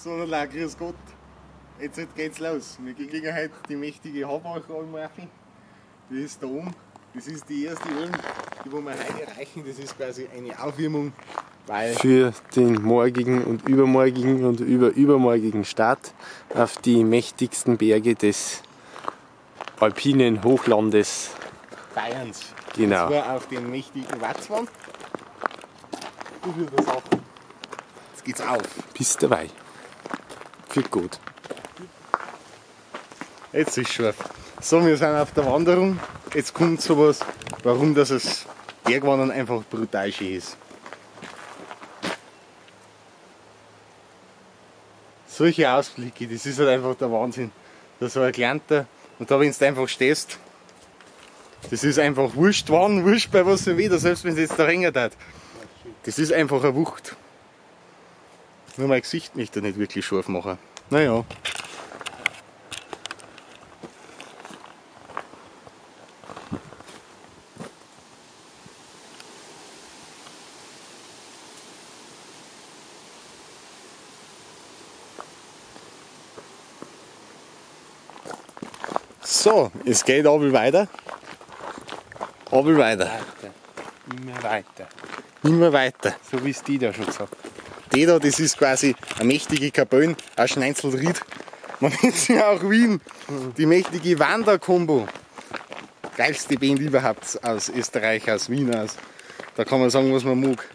So, na, grüß Gott. Jetzt geht's los. Wir gehen heute die mächtige Habachalm rauf. Die ist da oben. Das ist die erste Alm, die wir heute erreichen. Das ist quasi eine Aufwärmung. Weil für den morgigen und übermorgigen und überübermorgigen Start auf die mächtigsten Berge des alpinen Hochlandes Bayerns. Genau. Und zwar auf den mächtigen Watzmann. Das wird das auch. Jetzt geht's auf. Bist dabei. Viel gut. Jetzt ist scharf. So, wir sind auf der Wanderung. Jetzt kommt sowas, warum das es Bergwandern einfach brutal schön ist. Solche Ausblicke, das ist halt einfach der Wahnsinn. Da so ein Kleinter und da, wenn du einfach stehst, das ist einfach wurscht wann, wurscht bei was für Wetter, selbst wenn es jetzt da regnet hat. Das ist einfach eine Wucht. Nur mein Gesicht möchte nicht wirklich scharf machen. Naja. So, es geht aber weiter. Aber weiter. Weiter. Immer weiter. Immer weiter. So wie es die da schon gesagt hat. Die da, das ist quasi eine mächtige Kapelle, ein Schneinzelried. Man nennt sie auch Wien. Die mächtige Wander-Kombo. Geilste Band überhaupt aus Österreich, aus Wien aus. Da kann man sagen, was man mag.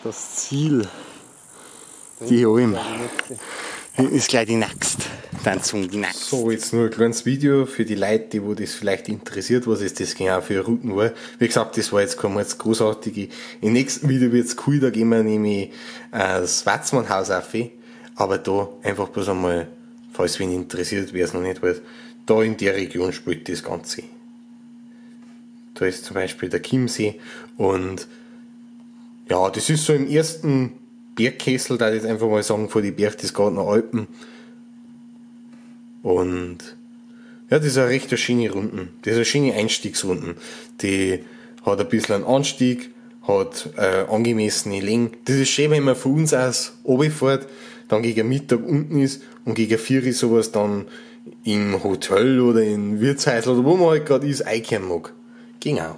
Das Ziel, die Alm, ist gleich die nächste. Dann zum die nächste. So, jetzt nur ein kleines Video für die Leute, die wo das vielleicht interessiert, was ist das genau für Routen war. Wie gesagt, das war jetzt keine jetzt großartige. Im nächsten Video wird's cool, da gehen wir nämlich das Watzmannhaus auf. Aber da einfach bloß einmal, falls wen interessiert, wer es noch nicht weiß, da in der Region spielt das Ganze. Da ist zum Beispiel der Chiemsee und ja, das ist so im ersten Bergkessel, da ich jetzt einfach mal sagen, vor die Berchtesgadener Alpen. Und ja, das ist eine recht schöne Runden. Das ist eine schöne Einstiegsrunden. Die hat ein bisschen einen Anstieg, hat angemessene Länge. Das ist schön, wenn man von uns aus runterfährt, dann gegen Mittag unten ist und gegen 4 Uhr sowas dann im Hotel oder im Wirtshäusl oder wo man halt grad ist, einkehren mag. Genau.